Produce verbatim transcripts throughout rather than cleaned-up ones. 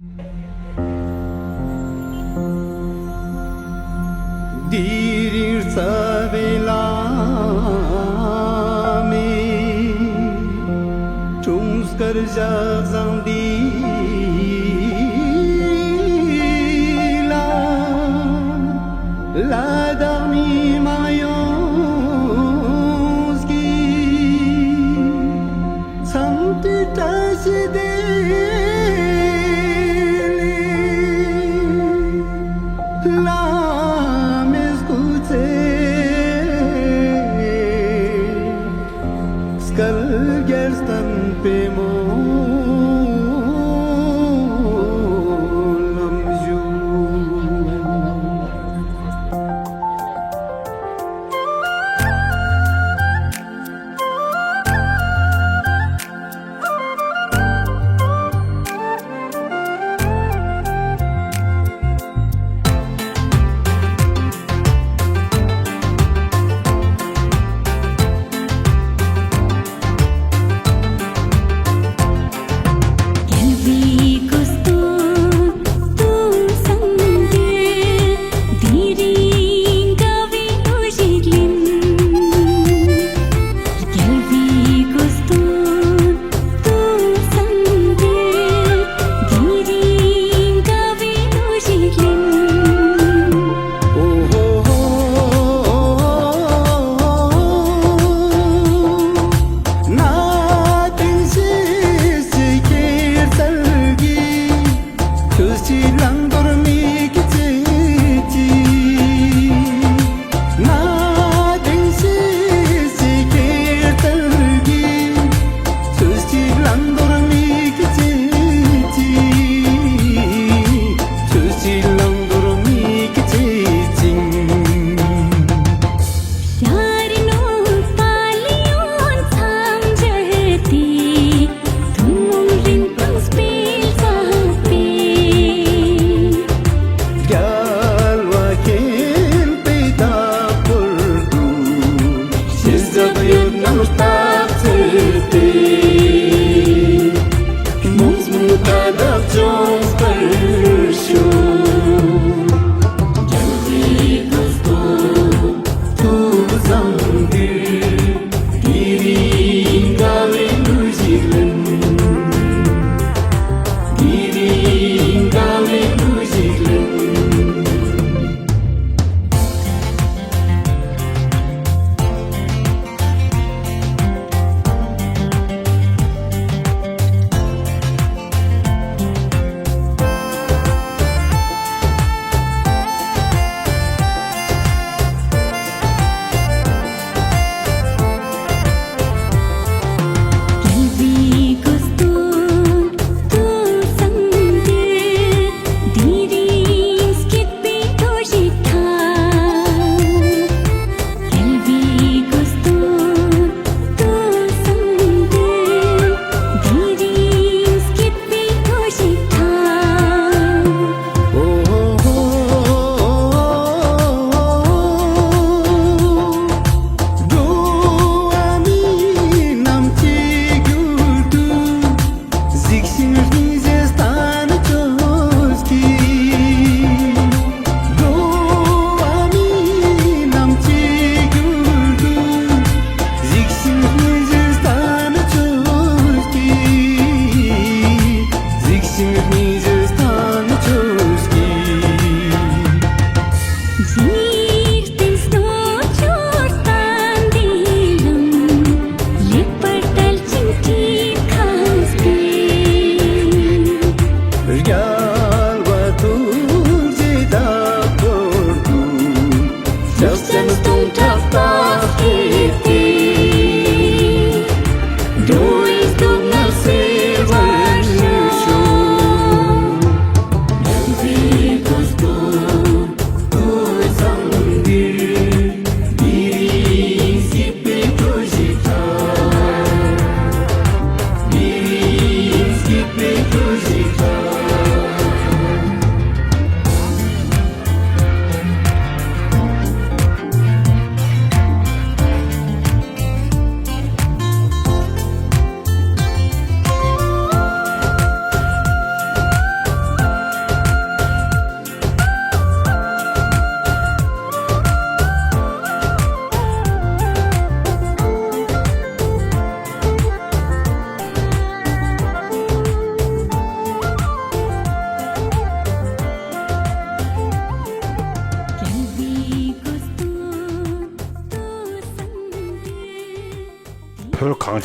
དེ་རིང་རྩ་བའི་བླ་མའི་འཁྲུངས་སྐར་ཞག་བཟང་འདི་ལ། ལ་དྭགས་མི་མང་ཡོངས་ཀྱིས་འཚམས་འདྲི་བཀྲ་ཤིས་བདེ་ལེགས། བླ་མའི་སྐུ་ཚེ་བསྐལ་བརྒྱར་བརྟན་པའི་སྨོན་ལམ་ཞུ།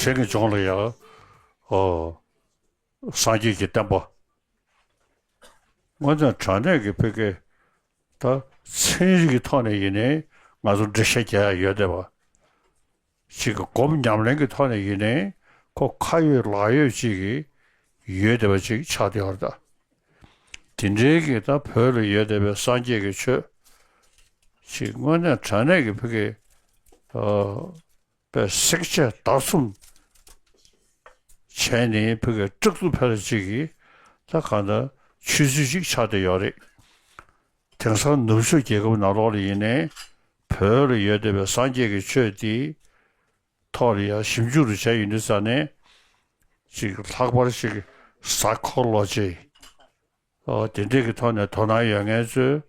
ཕྲན་གྱི་ལྗོངས་ལ་ཡང་ཨོ་སངས་རྒྱས་ཀྱི་བསྟན་པ། དངོས་གནས་དྲང་གནས་ཀྱི་ཕ་གི་ད་ཚན་རིག་གི་ཐོག་ནས་ཡིན་ནའི་ང་ཚོ་འགྲེལ་བཤད་རྒྱག་ཡ་ཡོད་བསྡད་པ། ཅིག་གི་སྒོམ་ཉམས་ལེན་གྱི་ཐོག་ནས་ཡིན་ནའི་ཁོ་ཁ་ཡོད་ལག་ཡོད་ཅིག་གི་ཡོད་བསྡད་པ་ཅིག་ཆགས་བསྡད་ཡོད་རེད་ད། དེ་འདྲའི་གི་ད་བོད་ལ་ཡོད་བསྡད་པའི་སངས་རྒྱས་ཀྱི་ཆོས་ཅིག་དངོས་གནས་དྲང་གནས་ཀྱི་ཕ་གི་ཨ་པའི་བསྲེག་བཅད་བརྡར་གསུམ་བྱས་ནས་ཕ་གི་སྐྲག་སྡུག་འཕེལ་ཅིག་གི་ད་གང་ལྟར་ཆོས་ཚུལ་ཅིག་ཆགས་བསྡད་ཡོད་རེད། དེང་སང་ནུབ་ཕྱོགས་རྒྱལ་ཁབ་ནང་ལོགས་ལ་ཡིན་ནའི་བོད་ལ་ཡོད་བསྡད་པའི་སངས་རྒྱས་ཀྱི་ཆོས་དེ་ཐོག་ལ་ཡང་ཞིབ་འཇུག་རུ་བྱས་ཡོང་དུས་ཙ་ནས་ཅིག་ལྷག་པར་ཅིག་སའི་ཁོ་ལོ་ཇི། ཨོ་དེ་འདྲས་ཀྱི་ཐོག་ནས་དོ་སྣང་ཡོད་མཁན་ཚོས་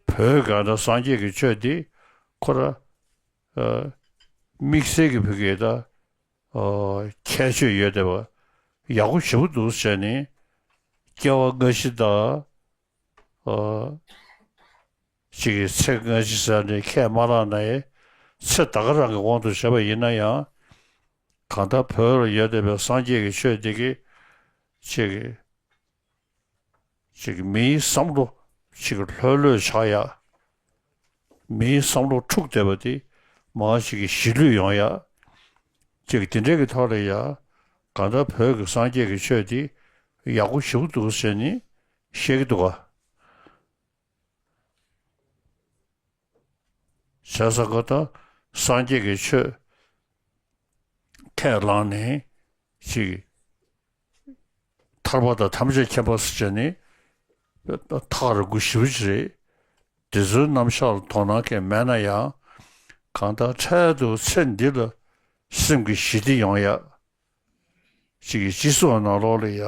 བོད་གང་ལྟར་སངས་རྒྱས་ཀྱི་ཆོས་འདི་ཁོ་ར་ཨ་དམིགས་བསལ་གྱི་བོད་ཀྱི་ད་ཨོ་ཁྱད་ཆོས་ཡོད་བསྡད་པ་ཡག་པོ་ཞེ་པོ་འདུག་ཟེར་ནས་སྐྱེ་བ་སྔ་ཕྱི་དང་ཨོ་ཅིག་གི་ཚེ་སྔ་ཕྱི་ཟེར་ནས་ཁས་མ་བླངས་ན་ཡང་ཚེ་ད་ག་རང་གི་དབང་དུ་བྱས་པ་ཡིན་ན་ཡང་གང་ལྟར་བོད་ལ་ཡོད་བསྡད་པའི་སངས་རྒྱས་ཀྱི་ཆོས་འདི་གི་ཅིག་གི་ཅིག་མིའི་བསམ་བློ་ཅིག་ལྷོད་ལྷོད་ཆགས་ཡ། མིའི་བསམ་བློ་འཁྲུག་བསྡད་པ་དེ་མར་ཅིག་གི་ཞི་ལྷོད་ཡོང་ཡ། ཅིག་དེ་འདྲའི་གི་ཐོག་ལ་ཡ་གང་ལྟར་བོད་ཀྱི་སངས་རྒྱས་ཀྱི་ཆོས་དེ་ཡག་པོ་ཞེ་པོ་འདུག་ཟེར་ནས་བཤད་ཀྱི་འདུག་ག། བྱས་ཙང་ཁོ་ད་སངས་རྒྱས་ཀྱི་ཆོས་ཁས་བླངས་ནས་ཅིག་ཐར་པ་དང་ཐམས་ཅད་མཁྱེན་པ་ཟེར་བྱས་ནས་ཐག་རིང་པོ་ཞེ་པོ་ཅིག་རེད། དེ་ཚོའི་རྣམ་གཞག་ལ་དོ་སྣང་གང་མེད་ན་ཡང་གང་ལྟར་འཕྲལ་དུ་ཚེ་འདི་ལ་སེམས་ཀྱི་ཞི་བདེ་ཡོང་ཡ། ཅིག་གི་སྤྱི་ཚོགས་ནང་ལོགས་ལ་ཡ་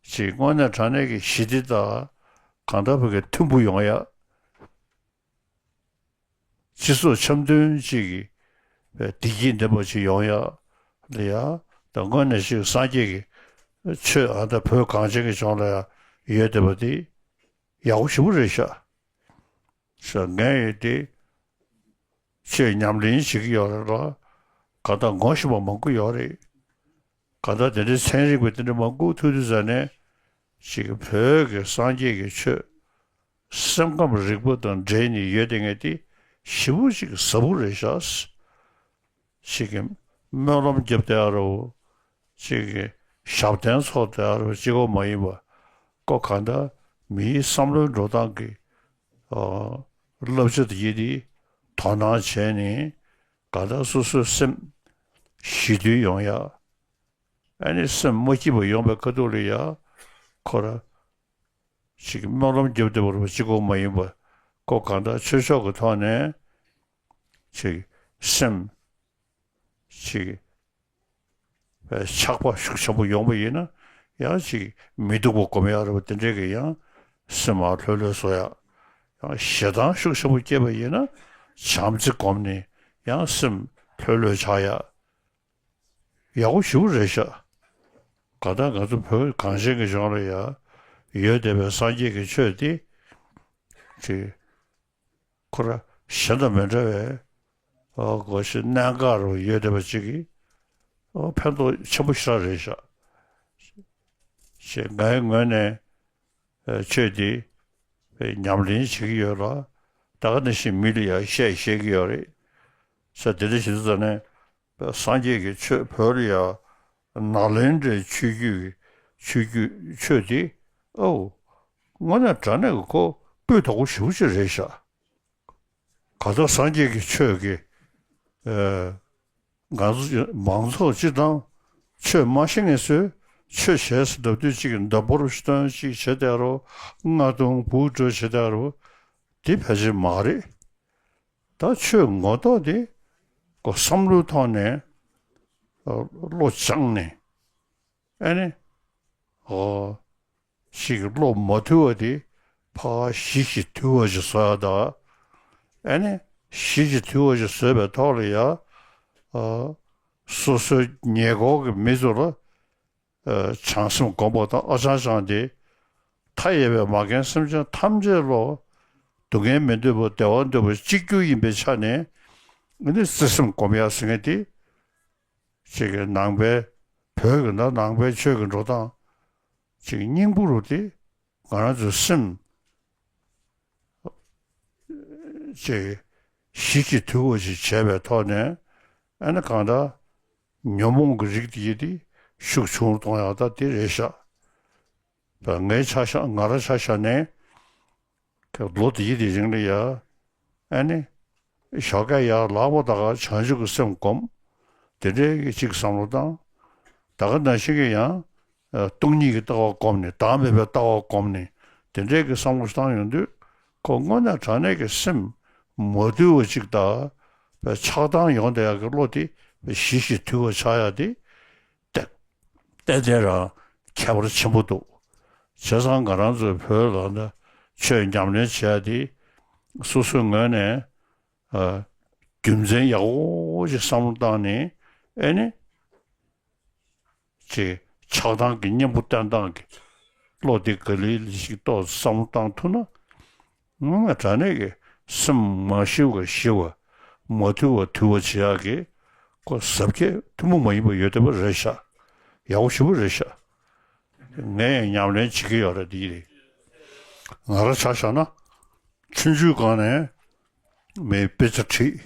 ཅིག་དངོས་གནས་དྲང་གནས་ཀྱི་ཞི་བདེ་དང་གང་ལྟར་བོད་ཀྱི་མཐུན་པོ་ཡོང་ཡ། སྤྱི་ཚོགས་འཆམ་མཐུན་ཅིག་གི་བདེ་སྐྱིད་ལྡན་པ་ཅིག་ཡོང་ཡ་ལ་ཡ་ད་དངོས་གནས་ཅིག་སངས་རྒྱས་ཀྱི་ཆོས་ཨ་ད་བོད་གངས་ཅན་གྱི་ལྗོངས་ལ་ཡ་ཡོད་བསྡད་པ་དེ་ཡག་པོ་ཞེ་པོ་རེད་ཤག་ཤག་ངས་ཡོད་དེ་ཆོས་ཉམས་ལེན་བྱེད་ཀྱི་ཡོད་རེད་ལ་ག་ད་ངོ་ཤེས་པ་མང་པོ་ཡོད་རེད། གང་ལྟར་དེ་འདྲའི་ཚན་རིག་པ་དེ་འདྲ་མང་པོ་ཐུག་དུས་ཙ་ནས་ཅིག་བོད་ཀྱི་སངས་རྒྱས་ཀྱི་ཆོས་སེམས་ཁམས་རིག་པ་དང་འབྲེལ་ནས་ཡོད་དེ་ངས་དེ་ཞེ་པོ་ཅིག་ཟབ་པོ་རེད་ཤག་ཅིག་གི་སྨོན་ལམ་རྒྱབ་བསྡད་ཡ་རོ། ཅིག་གི་ཞབས་བརྟན་ཚོགས་བསྡད་ཡ་རོ་གཅིག་པོ་མ་ཡིན་པ་ཀོ་གང་ལྟར་མིའི་བསམ་བློའི་འགྲོ་སྟངས་ཀྱི་བསླབ་བྱ་དེ་ཡིན་དེ་དོ་སྣང་བྱས་ནས་གང་ལྟར་སོ་སོའི་སེམས་ཞི་དུལ་ཡོང་ཡ། ཨ་ནི་སེམས་མ་སྐྱིད་པ་ཡོང་བའི་ཁ་ཐུག་ལ་ཡ་ཁོ་ར་ཅིག་སྨོན་ལམ་རྒྱབ་བསྡད་པ་རེད་པ་གཅིག་པོ་མ་ཡིན་པ་ཁོ་གང་ལྟར་ཆོས་ཕྱོགས་ཀྱི་ཐོག་ནས་ཅིག་སེམས་ཅིག་ཆགས་པ་ཤུགས་ཆེན་པོ་ཡོང་བ་ཡིན་ན་ཡང་ཅིག་མི་སྡུག་པ་སྒོམ་ཡག་རེད་པ་དེ་འདྲས་ཀྱི་ཡང་སེམས་མ་ལྷོད་ལྷོད་བཟོ་ཡག་ཡང་ཞེ་སྡང་ཤུགས་ཆེན་པོ་སྐྱེས་པ་ཡིན་ན་བྱམས་བརྩེ་སྒོམ་ནས་ཡང་སེམས་ལྷོད་ལྷོད་ཆགས་ཡག་ཡག་པོ་ཞེ་པོ་རེད་ཤག་གང་ལྟར་ང་ཚོ་བོད་གངས་ཅན་གྱི་ལྗོངས་ལ་ཡ་ཡོད་བསྡད་པའི་སངས་རྒྱས་ཀྱི་ཆོས་འདི་ཅིག་ཁོ་ར་གཞན་དང་མི་འདྲ་བའི་ཨོ་གོ་ཤེས་གནད་འགག་རུ་ཡོད་བསྡད་པ་ཅིག་གིས་ཨོ་ཕན་ཐོགས་ཆེན་པོ་ཞེ་དྲག་རེད་ཤག་ཅེས་ངའི་ངོས་ནས་ཆོས་འདི་ཉམས་ལེན་བྱེད་ཀྱི་ཡོད་ལ་ད་ག་ནང་བཞིན་མི་ལ་ཡང་བཤད་བཤད་ཀྱི་ཡོད་རེད། ས་དེ་འདྲ་ཞིག་ཙ་ནས། སངས་རྒྱས་ཀྱི་ཆོས་བོད་ལ་ཡང་ནཱ་ལེནྡྲའི་ཆོས་བརྒྱུད་ཀྱི་ཆོས་བརྒྱུད་ཆོས་དེ་ཨོ་དངོས་གནས་དྲང་གནས་ཀྱི་ཁོ་སྤུས་དག་པོ་ཞེ་པོ་ཅིག་རེད་ཤག་གང་ལྟར་སངས་རྒྱས་ཀྱི་ཆོས་ཀྱི་ཨ་ང་ཚོ་མང་ཚོགས་སྤྱིར་བཏང་ཆོས་མ་ཤེས་མཁན་ཚོས་ཆོས་བྱས་ཟེར་ལབ་དུས་གཅིག་གི་འདམ་བུར་སྟོན་ཅིག་བྱེད་དེ་རོ་རྔ་རྡུང་འབུ་སྒྲོག་བྱེད་དེ་རོ་དེ་ཕལ་ཆེར་མ་རེད། ད་ཆོས་ངོ་ཐོག་དེ་ཁོ་བསམ་བློའི་ཐོག་ནས་བློ་སྦྱངས་ནས་ཨ་ནི་ཨོ་ཞིག་བློ་མ་དུལ་བ་དེ་ཕར་ཞི་ཞིང་དུལ་བ་ཞིག་བཟོ་ཡག་དང་ཨ་ནི་ཞི་ཞིང་དུལ་བ་ཞིག་བཟོས་པའི་ཐོག་ལ་ཡང་ཨོ་སོ་སོའི་ཉེ་འཁོར་གྱི་མི་ཚོ་ལ་བྱང་སེམས་སྒོམ་པ་དང་ཨ་ཅང་ཅང་དེ་མཐའ་ཡས་པའི་མ་རྒན་སེམས་ཅན་ཐམས་ཅད་ལོ་སྡུག་བསྔལ་མི་འདོད་པ་བདེ་བ་འདོད་པ་གཅིག་གྱུར་ཡིན་པའི་ཆ་ནས་ཨ་ནི་བརྩེ་སེམས་སྒོམ་ཡག་ཟེར་མཁན་དེ་ ཅིག་གི་ནང་པའི་བོད་ཀྱི་ན་ནང་པའི་ཆོས་ཀྱི་འགྲོ་སྟངས་ཅིག་སྙིང་པོ་རུ་དེ་ང་རང་ཚོའི་སེམས་ཅིག་གཞི་གཅིག་དུལ་བ་ཞིག་བྱས་པའི་ཐོག་ནས་ཨ་ནི་གང་ལྟར་ཉོན་མོངས་ཀྱི་རིགས་དེ་ཡི་དེ་ཤུགས་ཆུང་རུ་གཏོང་ཡག་ད་དེ་རེད་ཤག་ད་ངའི་ཆ་བཞག་ང་རང་ཆ་བཞག་ནས། ལོ་དེ་ཡི་དེ་རིང་ལ་ཡ། ཨ་ནི། ཞོགས་ཀས་ཡར་ལངས་པ་ད་ག་བྱང་ཆུབ་ཀྱི་སེམས་སྒོམ། དེ་འདྲའི་གི་ཅིག་བསམ་བློ་བཏང་། ད་ག་ནང་བཞིན་གྱི་ཡང་། སྟོང་ཉིད་ཀྱི་ལྟ་བ་སྒོམ་ནས་བདག་མེད་པའི་ལྟ་བ་སྒོམ་ནས་དེ་འདྲའི་གི་བསམ་བློ་བཏང་ཡོང་དུས་ཁོ་དངོས་གནས་དྲང་གནས་ཀྱི་སེམས་མ་དུལ་བ་ཅིག་དང་། ཆགས་སྡང་ཡོང་བསྡད་ཡག་གི་བློ་དེ་ཞི་ཞིང་དུལ་བ་ཆགས་ཡག་དེ། ཏན་ཏན་རང་ཁྱད་པར་ཆེན་པོ་འདུག་བྱས་ཙང་ང་རང་ཚོའི་བོད་ལ་ན་ཆོས་ཉམས་ལེན་བྱེད་ཡ་དེ་སོ་སོའི་ངོས་ནས་ཨ། རྒྱུ་མཚན་ཡག་པོ་ཞིག་བསམ་བློ་བཏང་ནས་ཨེ་ནི་ཅིག་ཆགས་སྡང་གི་གཉེན་པོ་བསྟེན་སྟངས་ཀྱི་བློ་དེ་ག་ལེ་ལེ་ཞིག་ཏོག་ཙམ་བསམ་བློ་བཏང་ཐུབ་ན། ང་དྲང་གནས་ཀྱི་སེམས་མ་ཞི་བ་ཞི་བ། མ་དུལ་བ་དུལ་བ་བྱེད་ཡག་གི་ཁོ་གཟབ་རྒྱས་ཐུན་མོང་མ་ཡིན་པ་ཡོད་བསྡད་པ་རེད་ཤག་ཡག་པོ་ཞེ་པོ་རེད་ཤག་ངས་ཡང་ཉམས་ལེན་བྱེད་ཀྱི་ཡོད་རེད། འདི་རེད། ང་རང་ཆ་བཞག་ན། ཆུང་ཆུང་སྒང་ནས་མི་དཔེ་ཆ་ཁྲིད།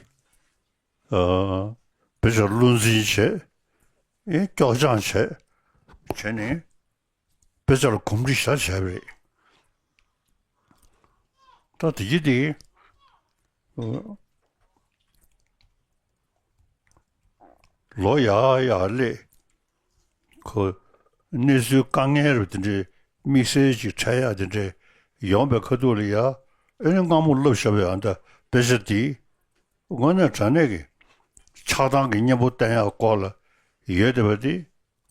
ཨ། དཔེ་ཆ་བློ་འཛིན་བྱས། ཨེ་སྐྱོར་སྦྱང་བྱས། བྱས་ནས། དཔེ་ཆ་ལ་གོམས་འདྲིས་ཞེ་དྲག་བྱས་པ་རེད། ད་དེ་གི་དེ། ལོ་ཡར་ཡར་སླེབས། ཁོ་གནས་ཚུལ་དཀའ་ངལ་རུ་དེ་འདྲའི་དམིགས་བསལ་གྱི་འཕྲད་ཡག་དེ་འདྲའི་ཡོང་པའི་ཁ་ཐུག་ལ་ཡ། ཨེ་ནི་སྔ་མོ་བསླབས་བཞག་པའི་ཨ་ད་དཔེ་ཆ་དེ། དངོས་གནས་དྲང་གནས་ཀྱི་ཆགས་སྡང་གི་གཉེན་པོ་བསྟེན་ཡག་སྐོར་ལ་ཡོད་བསྡད་པ་དེ།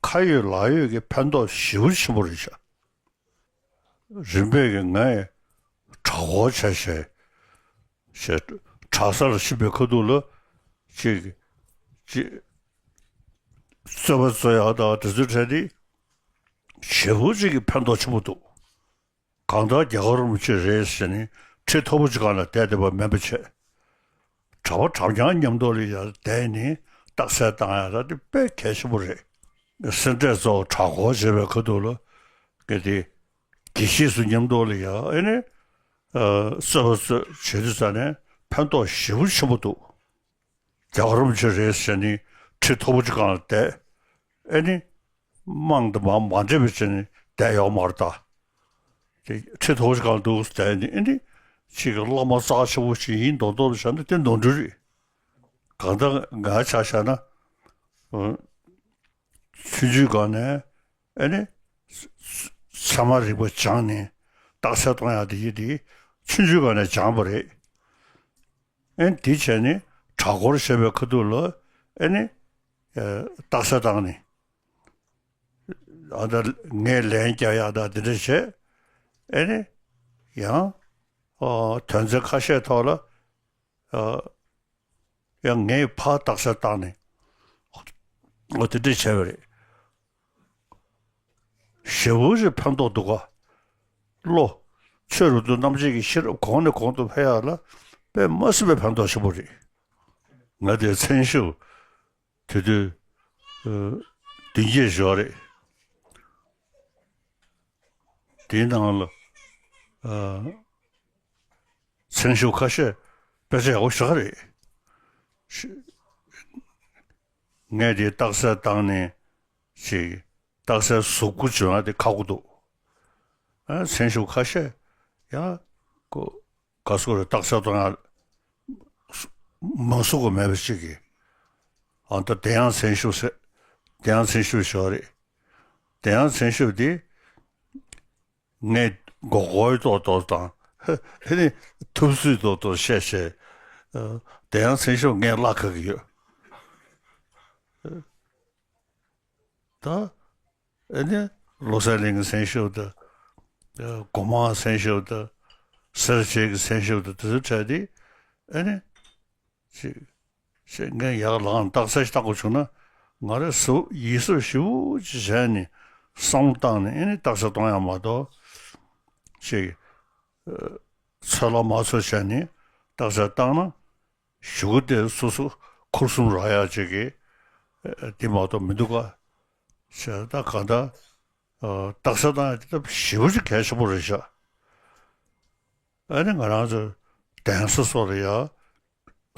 ཁ་ཡོད་ལག་ཡོད་ཀྱི་ཕན་ཐོགས་ཞེ་པོ་ཆེན་པོ་རེད་ཤག་རིམ་པས་ཀྱི་ངས་གྲྭ་སྐོར་བྱས་བྱས་བྱས་གྲྭ་སར་ཕྱིན་པའི་ཁ་ཐུག་ལ་ཅིག་ཅིག་རྩོད་པ་རྩོད་ཡག་དང་དེ་ཚོའི་གྲས་དེ་ཞེ་པོ་ཅིག་གི་ཕན་ཐོགས་ཆེན་པོ་འདུག་གང་ལྟར་རྒྱལ་བ་རིན་པོ་ཆེ་རེད་ཟེར་ནས་ཁྲི་མཐོ་པོ་ཅིག་སྒང་ལ་བསྡད་བསྡད་པ་མིན་པ་བྱས། གྲྭ་པ་གྲྭ་རྐྱང་མཉམ་དུ་ལ་ཡར་བསྡད་ནས་རྟགས་གསལ་བཏང་ཡག་ད་དེ་དཔེ་གལ་ཆེན་པོ་རེད། སེ་འབྲས་ཚོ་གྲྭ་སྐོར་བྱེད་པའི་ཁ་ཐུག་ལ་གལ་ཏེ་དགེ་བཤེས་སུ་མཉམ་དུ་ལ་ཡ་ཨེ་ནི་རྩོད་པ་རྩོད་བྱེད་དུས་ཙ་ནས་ཕན་ཐོགས་ཞེ་པོ་ཆེན་པོ་འདུག་རྒྱལ་བ་རིན་པོ་ཆེ་རེད་ཟེར་ནས་ཁྲི་མཐོ་པོ་ཅིག་སྒང་ལ་བསྡད། ཨེ་ནི། དམངས་དང་མ་མ་འདྲེས་པའི་ཆ་ནས་བསྡད་ཡོད་མ་རེད་ད། དེ་ཁྲི་མཐོ་པོ་ཅིག་སྒང་ལ་འདུག་བསྡད་ནས་ཨེ་ནི། ཅིག་གི་བླ་མ་རྩ་ཆེ་པོ་ཞིག་ཡིན་མདོག་མདོག་ལ་བྱས་ན་དེ་ནོར་འཁྲུལ་རེད། གང་ལྟར་ང་ཆ་བཞག་ན། ཆུང་ཆུང་སྒང་ནས་ཨེ་ནི། ཚད་མ་རིག་པ་སྦྱངས་ནས་རྟགས་གསལ་གཏོང་ཡག་དེ་ཡིན་དེ་ཆུང་ཆུང་སྒང་ནས་སྦྱངས་པ་རེད། ཨེ་ནི་དེ་བྱས་ནས་གྲྭ་སྐོར་བྱེད་པའི་ཁ་ཐུག་ལ་ཨེ་ནི། རྟགས་གསལ་བཏང་ནས། ཨ་ད་ངས་ལན་རྒྱག་ཡག་ད་དེ་འདྲ་བྱས། ཨེ་ནི། ཡང་། དོན་ཚན་ཁ་ཤས་ཐོག་ལ། ཡང་ངས་ཕར་རྟགས་གསལ་བཏང་ནས། འོ་དེ་འདྲ་བྱས་པ་རེད། ཞེ་པོ་ཞིག་ཕན་ཐོགས་འདུག་ག་བློ། ཆོས་རབ་ཏུ་རྣམ་འབྱེད་ཀྱི་ཤེས་རབ་གོང་ནས་གོང་དུ་འཕེལ་ཡག་ལ་དཔེ་མ་སྲིད་པའི་ཕན་ཐོགས་ཆེན་པོ་རེད། ང་དེ་མཚན་ཞབས་དེ་དུས་བདུན་བརྒྱད་ཞོག་རེད། དེའི་ནང་ལ་མཚན་ཞབས་ཁ་ཤས་དཔེ་ཆ་ཡག་པོ་ཞེ་དྲག་རེད། ངས་དེ་རྟགས་གསལ་བཏང་ནས་ཅིག་རྟགས་གསལ་གཟུགས་པོ་བྱུང་ཡག་དེ་ཁག་པོ་འདུག་ཨ་མཚན་ཞབས་ཁ་ཤས་ཡང་ཁོ་ག་སོ་རེ་རྟགས་གསལ་གཏོང་ཡག་མང་སུ་གོ་མེད་པ་ཅིག་གིས། ཨ་ད་དེ་ཡང་མཚན་ཞབས་ཟེར། དེ་ཡང་མཚན་ཞབས་ཞོག་རེད། དེ་ཡང་མཚན་ཞབས་དེ། ངས་མགོ་སྐོར་ཏོག་ཏོག་དང་། ཨེ་ནི་ཐུབ་ཚོད་ཏོག་ཏོག་བཤད་བཤད། དེ་ཡང་མཚན་ཞབས་ངས་བརླག་ག་གི་ཡོད། ད། ཨེ་ནི་བློ་གསལ་གླིང་གི་མཚན་ཞབས་དང་། སྒོ་མང་མཚན་ཞབས་དང་། སེར་བྱེས་ཀྱི་མཚན་ཞབས་དང་དེ་ཚོའི་གྲས་དེ། ཨེ་ནི། ཅིག་ཅིག་ངས་ཡག་ལངས་རྟགས་གསལ་ཞིག་བཏང་དགོས་བྱུང་ན། ང་རང་གཟབ་ཡིད་གཟབ་ཞེ་པོ་ཅིག་བྱས་ནས་བསམ་བློ་བཏང་ནས་ཨེ་ནི་རྟགས་གསལ་གཏོང་ཡག་མ་གཏོགས། ཅིག་ཚོད་ལ་མ་ཚོད་བྱས་ནས་རྟགས་གསལ་བཏང་ན། གཞུག་གུ་དེ་སོ་སོ་འཁོར་གསུམ་རག་ཡག་ཅིག་གི་ ཨ་དེ་མ་གཏོགས་མི་འདུག་ག་ཞེས་ད་གང་ལྟར་ཨ་རྟགས་གསལ་བཏང་ཡ་དེ་ད་ཞེ་པོ་ཅིག་གལ་ཆེན་པོ་རེད་ཤག་ཨ་ནི་ང་རང་ཚོ་གདན་ས་སོགས་ལ་ཡང་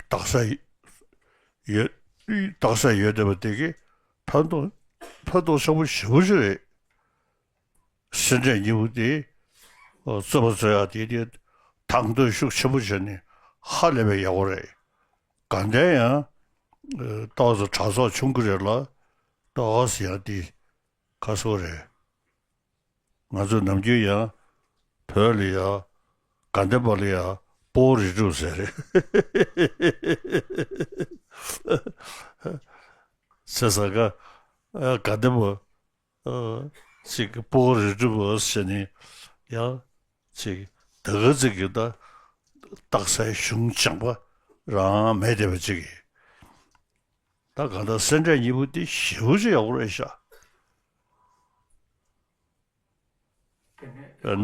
རྟགས་གསལ་ཡོད། རྟགས་གསལ་ཡོད་བསྡད་པ་དེ་གིས་ཕན་ཐོགས་ཕན་ཐོགས་ཆེན་པོ་ཞེ་པོ་ཅིག་རེད། སེ་འབྲས་གཉིས་པོ་དེ་རྩོད་པ་རྩོད་ཡག་དེ་དེ་དང་དོད་ཤུགས་ཆེན་པོ་བྱས་ནས་ཧ་ལས་པའི་ཡག་པོ་རེད། དགའ་ལྡན་ཡང་ཏོག་ཙམ་གྲྭ་ཚོགས་ཆུང་གི་རེད་ལ་ཏོག་ཙམ་ཡང་དེ་ཁ་སོ་རེད། ང་ཚོ་ནམ་རྒྱུན་ཡང་བོད་ལ་ཡང་དགའ་ལྡན་པ་ལ་ཡང་སྤོ་བོ་རི་སྒྲུབ་ཟེར་རེད། ཟེར་ས་ག་དགའ་ལྡན་པ་ཅིག་སྤོ་བོ་རི་སྒྲུབ་ཟེར་ནས་ཡང་ཅིག་ད་ག་ཅིག་གི་ད་རྟགས་གསལ་གཞུང་སྦྱངས་པ་རང་མེད་བསྡད་པ་ཅིག་གིས། ད་གང་ལྟར་སེ་འབྲས་གཉིས་པོ་འདི་ཞེ་པོ་ཅིག་ཡག་པོ་རེད་ཤག་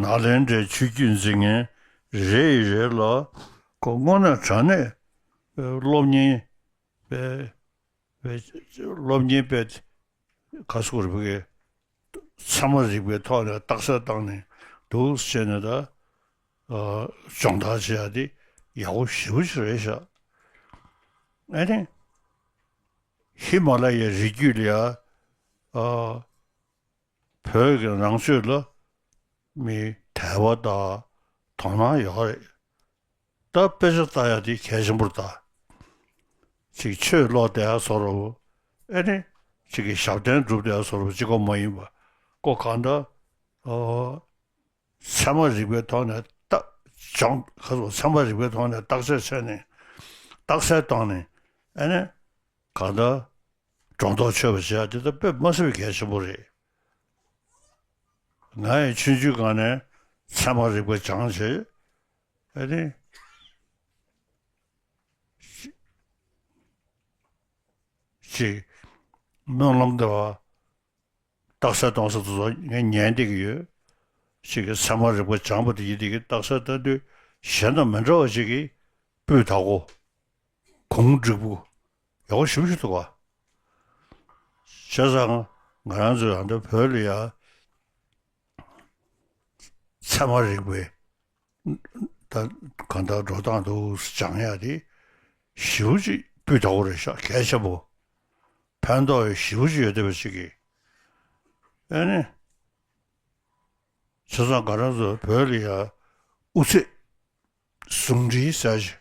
ནཱ་ལེནྡྲའི་ཆོས་བརྒྱུད་འཛིན་མཁན་རེ་ཡི་རེ་ལ་ཁོ་དངོས་གནས་དྲང་གནས་སློབ་གཉེར་པའི་སློབ་གཉེར་པའི་ག་ཟེར་དགོས་རེད་བོད་སྐད། ཚད་མ་རིག་པའི་ཐོག་ནས་རྟགས་གསལ་བཏང་ནས་འདུག་ཟེར་ནས་ད་སྦྱོང་བརྡར་བྱེད་ཡ་དེ་ཡག་པོ་ཞེ་པོ་ཅིག་རེད་ཤག་ཨ་ནི་ཧི་མ་ལ་ཡའི་རི་རྒྱུད་ལ་ཡ་བོད་ཀྱི་ནང་ཆོས་ལ་མི་དད་པ་དང་དོ་སྣང་ཡོད་རེད། ད་དཔེ་ཆ་ལྟ་ཡ་དེ་གལ་ཆེན་པོ་རེད་ད། ཅིག་ཆོས་ཀློག་བསྡད་ཡ་བཟོ་འདྲ་བོ། ཨེ་ནི། ཅིག་གི་ཞབས་བརྟན་སྒྲུབ་བསྡད་ཡ་བཟོ་འདྲ་བོ་གཅིག་པོ་མ་ཡིན་པ། ཀོ་གང་འདྲ། ཨོ། ཚད་མ་རིག་པའི་ཐོག་ནས་རྟགས་སྦྱོང་། ཁ་སོ་ཚད་མ་རིག་པའི་ཐོག་ནས་བརྟག་དཔྱད་བྱས་ནས། རྟགས་གསལ་བཏང་ནས། ཨེ་ནི། གང་ལྟར། སྒྲོ་འདོགས་ཆོད་པ་བྱེད་ཡ་དེ་ད་དཔེ་མ་སྲིད་པའི་གལ་ཆེན་པོ་རེད། ང་ཡང་ཆུང་ཆུང་སྒང་ནས་ཚད་མ་རིག་པ་སྦྱངས་བྱས། ཨ་ནི། ཅིག་སྨོན་ལམ་འདེབས་པ། རྟགས་གསལ་གཏོང་ས་དེ་ཚོ་ངས་ཉན་བསྡད་ཀྱི་ཡོད། ཅིག་གི་ཚད་མ་རིག་པ་སྦྱངས་པ་དེ་ཡིན་དེ་གི་རྟགས་གསལ་ལྟ་དུས་གཞན་དང་མི་འདྲ་བ་ཅིག་གི་སྤུས་དག་པོ། གུང་འགྲིག་པོ། ཡག་པོ་ཞེ་པོ་ཞིག་འདུག་བ། བྱས་ཙང་ང་རང་ཚོ་ཡང་ད་བོད་ལ་ཡ་ཚད་མ་རིག་པའི་ད་གང་ལྟར་འགྲོ་སྟངས་འདུག་སྦྱང་ཡ་དེ་ཞེ་པོ་ཅིག་སྤུས་དག་པོ་རེད་ཤག་གལ་ཆེན་པོ། ཕན་ཐོགས་ཞེ་པོ་ཅིག་ཡོད་བསྡད་པ་ཅིག་གིས། ཨ་ནི། བྱས་ཙང་ང་རང་ཚོ་བོད་ལ་ཡ་དབུ་ཚད་ཟུང་འབྲེལ་ཟེར་ཞིག་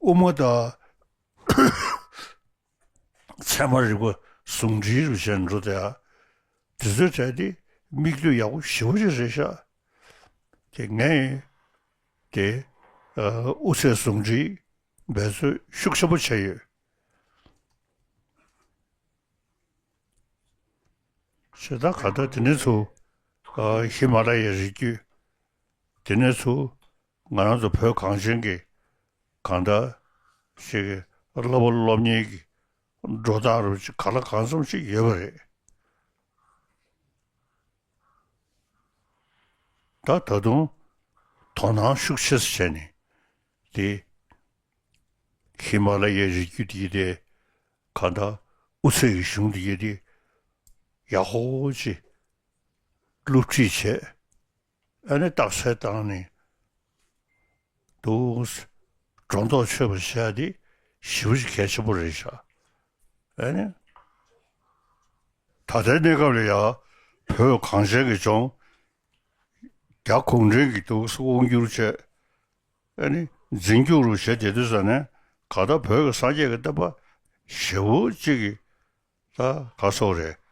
དབུ་མ་དང་ཚད་མ་རིག་པ་ཟུང་འབྲེལ་རུ་བྱས་འགྲོ་དེ་ཡ། དེ་ཚོའི་གྲས་དེ་མིག་ལྟོས་ཡག་པོ་ཞེ་པོ་ཅིག་རེད་ཤག་དེ་ངས་དེ་ཨ་དབུ་ཚད་ཟུང་འབྲེལ་འབད་རྩོལ་ཤུགས་ཆེན་པོ་བྱས་ཡོད། བྱས་ཙང་གང་ལྟར་དེ་ནས་ཚུར་ཨ་ཧི་མ་ལ་ཡའི་རི་རྒྱུད། དེ་ནས་ཚུར་ང་རང་ཚོ་བོད་གངས་ཅན་གྱི་གང་ལྟར་ཞིག་གི་བསླབ་པ་སློབ་གཉེར་གྱི་འགྲོ་སྟངས་རུ་ཅིག་གང་ལ་གང་འཚམ་ཞིག་ཡོད་པ་རེད། ད་ད་དུང་དོ་སྣང་ཤུགས་ཆེ་ཙམ་བྱས་ནས་དེ། ཧི་མ་ལ་ཡའི་རི་རྒྱུད་དེ་དེ་གང་ལྟར་དབུ་ཚད་ཀྱི་གཞུང་དེ་དེ་ཡག་པོ་ཅིག་སློབ་ཁྲིད་བྱས། ཨ་ནི་རྟགས་གསལ་བཏང་ནས་འདུག་སྒྲོ་འདོགས་ཆོད་པ་བྱས་ཏེ་ཞེ་པོ་ཅིག་གལ་ཆེན་པོ་རེད་ཤག་ཨ་ནི། ད་ལྟའི་གནས་སྐབས་ལ་ཡང་བོད་གངས་ཅན་གྱི་ལྗོངས་རྒྱ་གུང་ཁྲན་གྱིས་འདུག་དབང་བསྒྱུར་བྱས། ཨ་ནི་འཛིན་སྐྱོང་རུ་བྱས་བསྡད་དུས་ཙ་ནས་གང་ལྟར་བོད་ཀྱི་སངས་རྒྱས་ཀྱི་བསྟན་པ་ཞེ་པོ་ཅིག་གི་ད་ག་སོགས་རེད།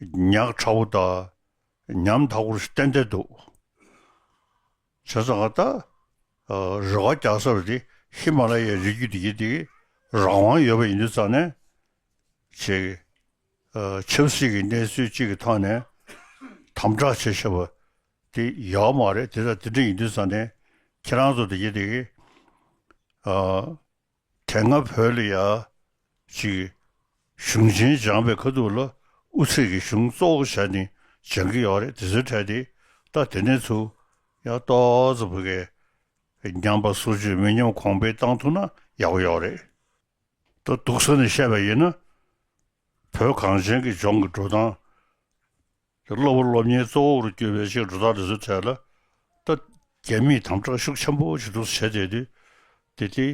ཉག་ཕྲ་བོ་དང་ཉམ་ཐག་པོ་ཞིག་ཏན་ཏན་འདུག་བྱས་ཙང་ད་རེ་བ་རྒྱག་ས་རེད་དེ་ཧི་མ་ལ་ཡའི་རི་རྒྱུད་དེ་གི་དེ་གི་རང་དབང་ཡོད་པ་ཡིན་དུས་ཙ་ནས་ཅིག་ཆབ་སྲིད་ཀྱི་གནས་ཚུལ་གཅིག་གི་ཐོག་ནས་དམ་དྲག་བྱེད་ཤེས་པ་དེ་ཡོད་མ་རེད། དེ་ལྟར་དེ་འདྲ་ཡིན་དུས་ཙང་ནས་ཁྱེད་རང་ཚོ་དེ་གི་དེ་གི་དེ་སྔ་བོད་ལ་ཡ་ཅིག་གཞུང་ཆེན་སྦྱངས་པའི་ཁ་ཐུག་ལ་དབུ་ཚད་ཀྱི་གཞུང་གཙོ་བོ་བྱས་ནས་སྦྱང་གི་ཡོད་རེད། དེ་ཚོའི་གྲས་དེ་ད་དེ་ནས་ཚུར་ཡང་ཏོག་ཙམ་བོད་སྐད་ཉམས་པ་སོར་ཆུད་མི་ཉམས་གོང་འཕེལ་བཏང་ཐུབ་ན་ཡག་པོ་ཡོད་རེད། ད་སྡུག་ས་ནས་བཤད་པ་ཡིན་ན། བོད་གངས་ཅན་གྱི་ལྗོངས་ཀྱི་འགྲོ་སྟངས། སློབ་བུ་སློབ་གཉེར་གཙོ་བོར་གྱུར་པའི་ཅིག་འགྲོ་སྟངས་དེ་ཚོའི་ཐད་ལ། ད་རྒྱ་མིས་དམ་དྲག་ཤུགས་ཆེན་པོ་ཞིག་འདུག་བྱས་བསྡད་དུས། དེ་དེ་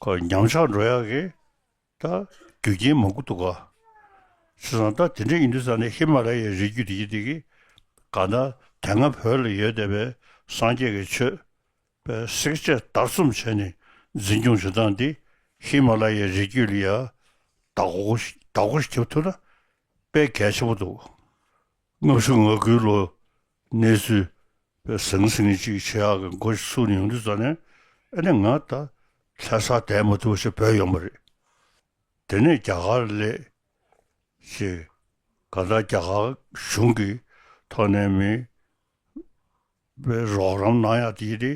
ཁོ་ཉམས་ཆག་འགྲོ་ཡག་གི་ད་རྒྱུ་རྐྱེན་མང་པོ་འདུག་ག་བྱས་ཙང་ད་དེ་འདྲ་ཡིན་དུས་ཙང་ནས་ཧི་མ་ལ་ཡའི་རི་རྒྱུད་དེ་གི་དེ་གི་གང་ལྟར་དེ་སྔ་བོད་ལ་ཡོད་བསྡད་པའི་སངས་རྒྱས་ཀྱི་ཆོས་པའི་བསྲེག་བཅད་བརྡར་གསུམ་བྱས་ནས་འཛིན་སྐྱོང་བྱེད་སྟངས་འདི་ཧི་མ་ལ་ཡའི་རི་རྒྱུད་ལ་ཡ་བདག་པོ་ཞིག་བདག་པོ་ཞིག་རྒྱབ་ཐུབ་ན་དཔེ་གལ་ཆེན་པོ་འདུག་ལྔ་བཅུ་ང་དགུའི་ལོ་གནས་ཚུལ་པའི་ཟང་ཟིང་ཅིག་བྱེད་ཡག་གི་འགོ་ཚུགས་ནས་ཡོང་དུས་ཙང་ནས། ཨ་ནི་ང་ད་ལྷ་སར་བསྡད་མ་ཐུབ་པ་ཞིག་བོད་ཡོང་པ་རེད། དེ་ནས་རྒྱ་གར་སླེབས་ཞེས། གང་ལྟར་རྒྱ་གར་གཞུང་གི་ཐོག་ནས་མི་བའི་རོགས་རམ་གནང་ཡག་དེ་དེ་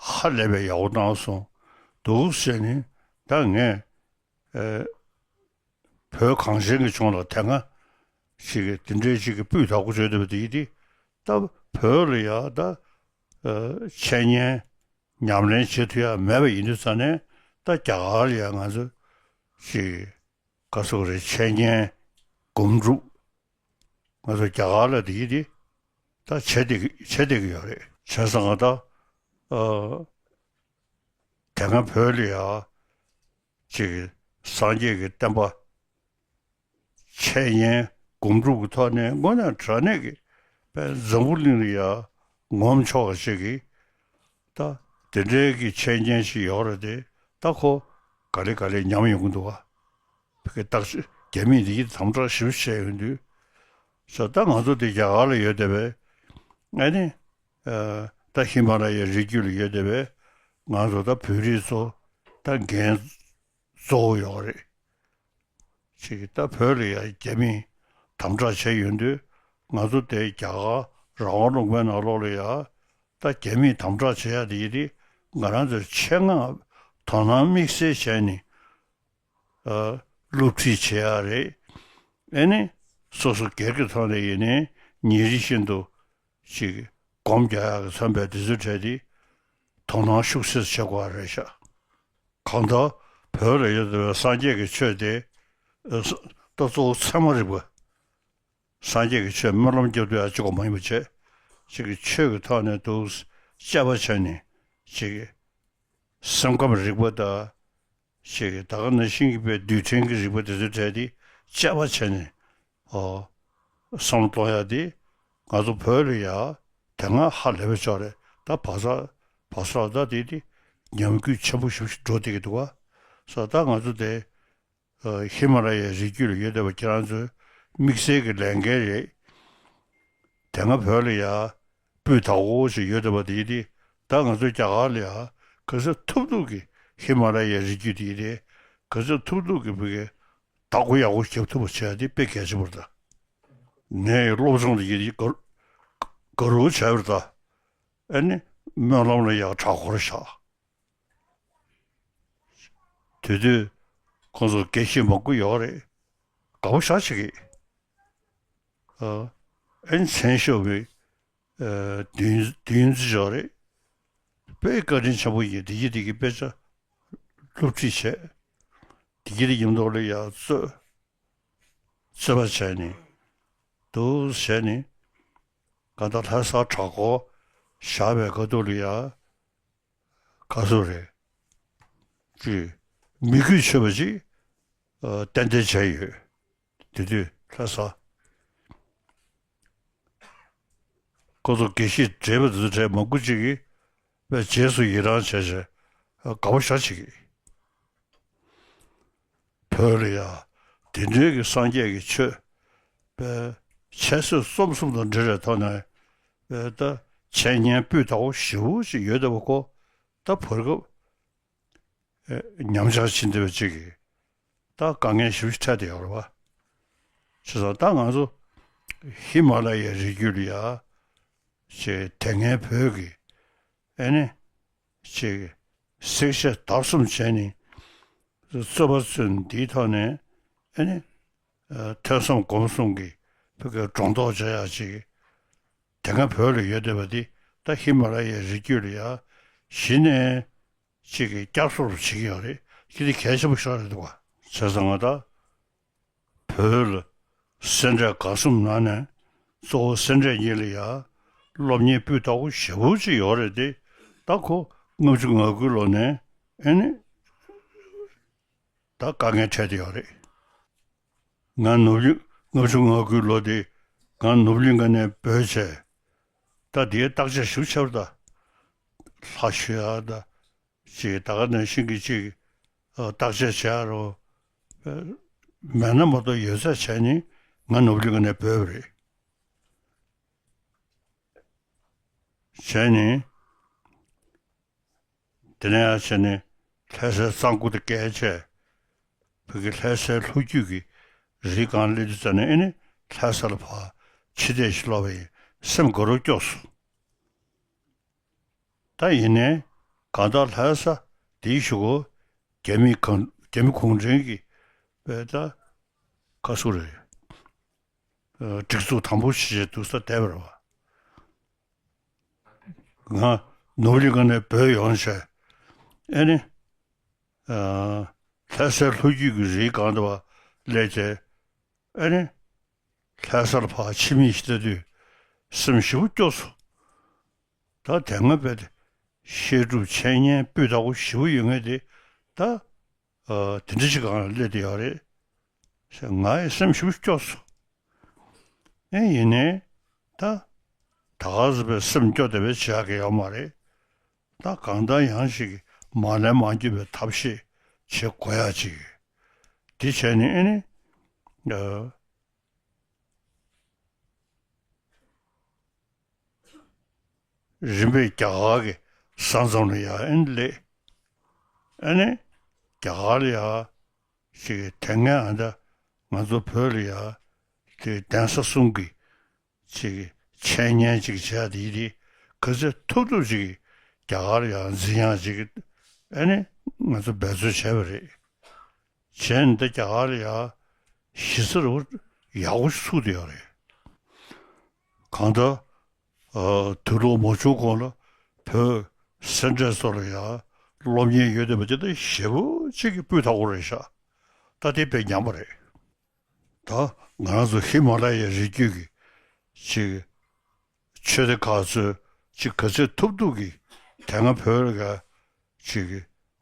ཧ་ལས་པའི་ཡག་པོ་གནང་སོང་འདུག་ཟེར་ནས། ད་ངས་ཨེ་བོད་གངས་ཅན་གྱི་ལྗོངས་ལ་དེ་སྔ་ཞིག་གི་དེ་འདྲའི་ཞིག་གི་སྤུས་དག་པོ་བྱས་བསྡད་པ་དེ་དེ། ད་བོད་ལ་ཡ་ད་ཨེ་འཆད་ཉན་ཉམས་ལེན་བྱེད་ཐུབ་ཡ་མེད་པ་ཡིན་དུས་ཙང་ནས། ད་རྒྱ་གར་ལ་ཡ་ང་ཚོ་ཞིག་ག་སོགས་རེད། འཆད་ཉན་སྒོམ་སྒྲུབ་ང་ཚོ་རྒྱ་གར་ལ་དེ་ཡི་དེ་ད་བྱེད་བསྡད་ཀྱི་བྱེད་བསྡད་ཀྱི་ཡོད་རེད། བྱས་ཙང་ང་ད་ཨ་དེ་སྔ་བོད་ལ་ཡ་ཅིག་སངས་རྒྱས་ཀྱི་བསྟན་པ་འཆད་ཉན་སྒོམ་སྒྲུབ་ཀྱི་ཐོག་ནས་དངོས་གནས་དྲང་གནས་ཀྱི་དཔེ་འཛམ་བུ་གླིང་ལ་ཡ་ངོམ་ཆོག་པ་ཞིག་གི་ད་དེ་འདྲའི་གི་འཆད་ཉན་ཞིག་ཡོད་རེད་དེ། ད་ཁོ་ག་ལེ་ག་ལེ་ཉམས་ཡོང་གི་འདུག་བ། བོད་ཀྱི་བརྟག་དཔྱད་རྒྱ་མིས་འདི་དམ་དྲག་ཞིབ་བཤད་ཡོང་དུས། ས་ད་ང་ཚོ་དེ་རྒྱ་གར་ལ་ཡོད་བསྡད་པས། ཨ་ནི་ཨ་ད་ཧི་མ་ལ་ཡའི་རི་རྒྱུད་ལ་ཡོད་བསྡད་པས། ང་ཚོ་ད་བོད་རིགས་ཚོ་ད་འགན་གཙོ་བོ་ཡོད་རེད། ཅིག་ད་བོད་ལ་ཡ་རྒྱ་མིས་དམ་དྲག་བྱས་ཡོང་དུས། ང་ཚོ་དེ་རྒྱ་གར་རང་དབང་ལུང་པའི་ནང་ལོགས་ལ་ཡ་ད་རྒྱ་མིས་དམ་དྲག་བྱེད་ཡ་དེ་ཡི་དེ་ང་རང་ཚོའི་ཆེད་མངགས་དོ་སྣང་དམིགས་བསལ་བྱས་ནས་ཨ་སློབ་ཁྲིད་བྱེད་ཡ་རེད། ཨ་ནི་སོ་སོ་སྒེར་གྱི་ཐོག་ནས་ཡིན་ནའི་ཉིན་རེ་བཞིན་དུ་ཅིག་སྒོམ་རྒྱག་ཡག་གི་བསམ་པའི་དེ་ཚོའི་གྲས་དེ་དོ་སྣང་ཤུགས་ཆེ་ཙམ་བྱེད་དགོས་པ་རེད་ཤག་གང་ལྟར་བོད་ལ་ཡོད་པའི་སངས་རྒྱས་ཀྱི་ཆོས་དེ་ཨ་ད་གཙོ་བོ་ཚད་མ་རིག་པ། སངས་རྒྱས་ཀྱི་ཆོས་སྨོན་ལམ་རྒྱབ་དུས་ཡང་གཅིག་པ་མ་ཡིན་པ་བྱས། ཅིག་གི་ཆོས་ཀྱི་ཐོག་ནས་འདུག་དཔྱད་པ་བྱས་ནས་ཅིག་གི་སེམས་ཁམས་རིག་པ་དང་། ཅིག་གི་ད་ག་ནང་བཞིན་གྱི་པའི་རྡུལ་ཕྲན་གྱི་རིག་པ་དེ་ཚོའི་གྲས་དེ་དཔྱད་པ་བྱས་ནས། ཨོ། བསམ་བློ་གཏོང་ཡ་དེ་ང་ཚོ་བོད་ལ་ཡ་དེ་སྔ་ཧ་ལས་པའི་ཕྱོགས་རེད། ད་བག་ཚ་བག་ཚ་ལ་ད་དེ་དེ་ཉམས་རྒུད་ཆེན་པོ་ཞིག་འགྲོ་བསྡད་ཀྱི་འདུག་ག་ས་ད་ང་ཚོ་དེ། ཨ་ཧི་མ་ལ་ཡའི་རི་རྒྱུད་ལ་ཡོད་བསྡད་པ་ཁྱེད་རང་ཚོའི་དམིགས་བསལ་གྱི་ལས་འགན་རེད། དེ་སྔ་བོད་ལ་ཡ་སྤུས་དག་པོ་ཞིག་ཡོད་བསྡད་པ་དེ་ཡིན་དེ། ད་ང་ཚོ་རྒྱ་གར་ལ་ཡ་ག་ཚོད་ཐུབ་ཐུབ་ཀྱིས་ཧི་མ་ལ་ཡའི་རི་རྒྱུད་དེ་ཡིན་དེ་ག་ཚོད་ཐུབ་ཐུབ་ཀྱིས་བོད་ཀྱི་བདག་པོ་ཡག་པོ་རྒྱབ་ཐུབ་པ་བྱས་དེ་དཔེ་གལ་ཆེན་པོ་རེད་ད། ངས་སློབ་སྦྱོང་དེ་ཡིན་དེ་ག་ག་རུ་བྱས་པ་རེད་ད། ཨ་ནི་སྨོན་ལམ་ལ་ཡ་གྲྭ་སྐོར་བཞག་དེ་དུས་ཁོང་ཚོ་དགེ་བཤེས་མང་པོ་ཡོད་རེད། དགའ་པོ་ཞེ་དྲག་བྱེད་ཀྱི། ཨ་ཨེ་མཚན་ཤོར་བའི་ཨ་བདུན་བདུན་ཙམ་ཡོད་རེད། དཔེ་བཀའ་དྲིན་ཆེན་པོ་ཡིན། དེ་གི་དེ་གི་དཔེ་ཆ་སློབ་ཁྲིད་བྱས། དེ་གི་དེ་གི་མདོ་ལ་ཡར་རྩོད་རྩོད་པ་བྱས་ནས་འདུག་བྱས་ནས། གང་ལྟར་ལྷ་སར་གྲྭ་སྐོར་བཞག་པའི་ཁ་ཐུག་ལ་ཡ། ག་ཚོད་རེད། ཅིག་མི་གུས་ཆོད་པ་ཅིག་ཨ་ཏན་ཏན་བྱས་ཡོད། དེ་དུས་ལྷ་ས་ཁོ་ཚོ་དགེ་བཤེས་བགྲེས་པ་དེ་ཚོ་གྲས་མང་པོ་ཅིག་གིས་དཔེ་རྗེས་སུ་ཡི་རང་བྱས་བྱས་ཨ་དགའ་པོ་ཞེ་དྲག་བྱེད་ཀྱི། བོད་ལ་ཡ་དེ་འདྲའི་གི་སངས་རྒྱས་ཀྱི་ཆོས་དཔེ་འཆད་རྩོད་རྩོམ་གསུམ་དང་འབྲེལ་བའི་ཐོག་ནས་དཔེ་ད་འཆད་ཉན་སྤུས་དག་པོ་ཞེ་པོ་ཅིག་ཡོད་བསྡད་པ་ཁོ། ད་བར་སྐབས་ཨེ་ཉམས་ཆག་ཕྱིན་བསྡད་པ་ཅིག་གིས་ད་དཀའ་ངལ་ཞེ་པོ་ཅིག་འཕྲད་བསྡད་ཡོད་རེད་པ། བྱས་ཙང་ད་ང་ཚོ་ཧི་མ་ལ་ཡའི་རི་རྒྱུད་ལ་ཡ་ཅིག་དེ་སྔའི་བོད་ཀྱི་ཨེ་ནི་ཅིག་བསྲེག་བཅད་བརྡར་གསུམ་བྱས་ནས་རྩོད་པ་རྩོད་ནས་འདིའི་ཐོག་ནས་ཨེ་ནི་ཨ་ཐོས་བསམ་སྒོམ་གསུམ་གྱི་བོད་ཀྱི་སྒྲོ་འདོགས་བཅད་ཡག་ཅིག་དེ་སྔ་བོད་ལ་ཡོད་བསྡད་པ་འདི་ད་ཧི་མ་ལ་ཡའི་རི་རྒྱུད་ལ་ཡ་གཞི་ནས་ཅིག་གི་བསྐྱར་གསོ་རུ་བྱེད་ཀྱི་ཡོད་རེད། ཁྱེད་འདི་གལ་ཆེན་པོ་ཤོར་རེད་འདུག་བ། བྱས་ཙང་ང་ད་བོད་ལ་ སེ་འབྲས་དགའ་གསུམ་ནང་ནས་གཙོ་བོ་སེ་འབྲས་གཉིས་ལ་ཡ་སློབ་གཉེར་སྤུས་དག་པོ་ཞེ་པོ་ཅིག་ཡོད་རེད་དེ། ད་ཁོ་ལྔ་བཅུ་ང་དགུའི་ལོ་ནས་ཨེ་ནི་ད་དཀའ་ངལ་འཕྲད་དེ་ཡོད་རེད། ང་ནོར་བུ་གླིང་ལྔ་བཅུ་ང་དགུའི་ལོ་དེ་ང་ནོར་བུ་གླིང་ག་ནས་བྲོས་བྱས། ད་དེའི་བརྟག་དཔྱད་ཞིབ་ཆེ་བ་ད་ལྷ་ཞུ་ཡ་ད་ཅིག་ད་ག་ནང་བཞིན་གྱི་ཅིག་བརྟག་དཔྱད་བྱེད་ཡ་རོ། མེད་ན་མ་གཏོགས་ཡོད་ཚད་བྱས་ནས་ང་ནོར་བུ་གླིང་ག་ནས་བྲོས་པ་རེད། བྱས་ནས། དེ་ནས་ཡང་བྱས་ནས་ལྷ་སའི་གཙང་པོ་དེ་བརྒལ་བྱས། བོད་ཀྱི་ལྷ་སའི་ལྷོ་རྒྱུད་ཀྱི་རིའི་སྒང་སླེབས་དུས་ཙམ་ནས་ཨེ་ནི་ལྷ་ས་ལ་ཕར་ཕྱི་བལྟས་ཤིག་ལོག་པ་ཡིན་སེམས་དགའ་རབ་སྐྱོ་སོང་། ད་ཡིན་ནའི་གང་ལྟར་ལྷ་ས་དེའི་གཞུག་གུ་རྒྱ་མི་གང་རྒྱ་མི་གུང་ཁྲན་གྱི་པའི་ད་ཁ་སུ་རེད། སྒྲིག་འཛུགས་དམ་པོ་ཞིག་བྱས་འདུག་ས་བསྡད་པ་རེད་བ། ང་ནོར་བུ་གླིང་ག་ནས་བྲོས་ཡོང་བྱས། ཨེ་ནི། ལྷ་སའི་ལྷོ་རྒྱུད་ཀྱི་རིའི་སྒང་དུ་བ་སླེབས་བྱས། ཨེ་ནི། ལྷ་སར་ཕར་ཕྱི་མིག་ཅིག་ལྟ་དུས་སེམས་ཞེ་པོ་སྐྱོ་སོང་། ད་དེ་སྔ་བས་བཤད་སྒྲུབ་འཆད་ཉན་སྤུས་དག་པོ་ཞེ་པོ་ཡོད་མཁན་དེ་ད། དེ་འདྲ་ཞིག་སྒང་ལ་སླེབས་བསྡད་ཡོད་རེད། ང་ཡི་སེམས་ཞེ་པོ་སྐྱོ་སོང་། ཨེ་ཡིན་ནའི་ད་ད་ག་ཟེ་བའི་སེམས་སྐྱོ་བསྡད་པའི་བྱེད་ཡག་གི་ཡོད་མ་རེད། ད་གང་ལྟར་ཡང་ཞིག་མ་ལན་མ་འགྱུར་བའི་ཐབས་ཤེས་བྱེད་དགོས་ཡག་ཅིག་དེ་བྱས་ནས་ཨེ་ནི། རིམ་པས་རྒྱ་གར་གྱི་ས་མཚམས་ལ་ཡ་ཨེ་ནི་སླེབས། ཨེ་ནི་རྒྱ་གར་ལ་ཡ་ཞིག་དེ་སྔའི་ཨ་ད་ང་ཚོ་བོད་ལ་ཡ་དེ་གདན་ས་གསུམ་གྱི་ཅིག་འཆད་ཉན་ཅིག་བྱས་དེ་ཡིན་དེ་ག་ཚོད་ཐུབ་ཐུབ་ཅིག་རྒྱ་གར་ལ་ཡ་འཛིན་ཡག་ཅིག་ཨེ་ནི་ང་ཚོ་འབད་རྩོལ་བྱས་པ་རེད། བྱས་ནས་ད་རྒྱ་གར་ལ་ཡ་གཞི་རྩ་རུ་ཡག་པོ་ཞིག་ཚུགས་བསྡད་ཡོད་རེད། གང་ལྟར། དུས་ལོག་མ་བྱུང་གོང་ལ་བོད་སེ་འབྲས་སོགས་ལ་ཡ་སློབ་གཉེར་ཡོད་བསྡད་པ་དེ་ད་ཞེ་པོ་ཅིག་གི་སྤུས་དག་པོ་རེད་ཤག་ད་དེ་དཔེ་ཉམས་པ་རེད། ད་ང་རང་ཚོ་ཧི་མ་ལ་ཡའི་རི་རྒྱུད་ཀྱི་ཅིག་ཆོས་སྡེ་ཁག་ཚོས་ཅིག་ག་ཚོད་ཐུབ་ཐུབ་ཀྱིས་དེ་སྔ་བོད་ལ་ཅིག་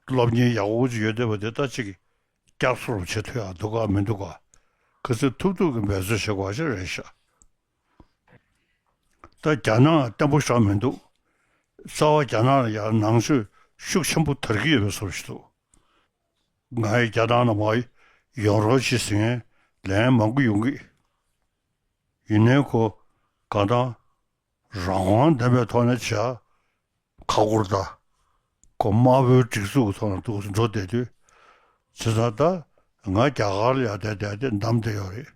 སློབ་གཉེར་ཡག་པོ་ཅིག་ཡོད་བསྡད་པ་དེ་ད་ཅིག་བསྐྱར་གསོ་བྱེད་ཐུབ་ཡག་འདུག་ག་མི་འདུག་ག་ག་ཚོད་ཐུབ་ཐུབ་ཀྱིས་འབད་རྩོལ་བྱེད་དགོས་ཅིག་རེད་ཤག་ད་རྒྱ་ནག་བརྟན་པོ་ཞིག་མི་འདུག་རྩ་བ་རྒྱ་ནག་ལ་ཡང་ནང་ཆོས་ཤུགས་ཆེན་པོ་དར་གྱི་ཡོད་པའི་བཟོ་ཞིག་འདུག་ང་ཡི་རྒྱ་ནག་ནང་མར་ཡོང་རོགས་བྱེད་ཟེར་མཁན་ལན་མང་པོ་ཡོང་གི། ཡིན་ནའི་ཁོ་གང་ལྟར་རང་དབང་ལྡན་པའི་ཐོག་ནས་བྱ་ཁ་སྐོར་ད་ཁོ་དམར་པོའི་སྒྲིག་འཛུགས་ཀྱི་ཐོག་ནས་འདུག་འགྲོ་བསྡད་དུས། བྱས་ཙང་ད་ང་རྒྱ་གར་ལ་ཡར་བསྡད་བསྡད་དེ་འདམ་བསྡད་ཡོད་རེད།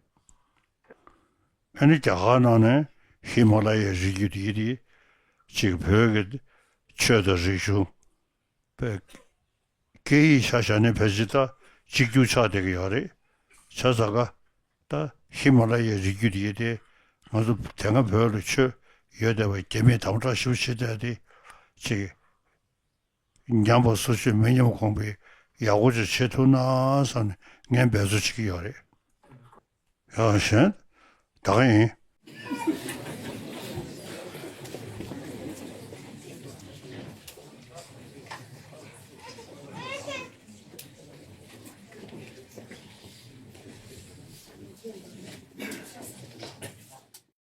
ཨ་ནི་རྒྱ་གར་ནང་ནས་ཧི་མ་ལ་ཡའི་རི་རྒྱུད་དེ་ཡི་དེ་ཅིག་བོད་ཀྱི་ཆོས་དང་རིག་གཞུང་པའི་སྐད་ཡིག་ཆ་བཞག་ནས་ཕལ་ཆེར་ད་གཅིག་གྱུར་ཆགས་བསྡད་ཀྱི་ཡོད་རེད། བྱས་ཙང་ཀ་ད་ཧི་མ་ལ་ཡའི་རི་རྒྱུད་དེ་ཡི་དེ་ང་ཚོ་དེ་སྔ་བོད་ལ་ཆོས་ཡོད་བསྡད་པ་རྒྱ་མིས་དམ་དྲག་ཞེ་པོ་བྱེད་བསྡད་དེ་ཅིག་ཉམས་པ་སོར་ཆུད་མི་ཉམས་གོང་འཕེལ་ཡག་པོ་ཅིག་བྱེད་ཐུབ་ན་བསམ་ནས་ངས་འབད་རྩོལ་བྱེད་ཀྱི་ཡོད་རེད། ཡང་གཞན་ད་ག་ཡིན།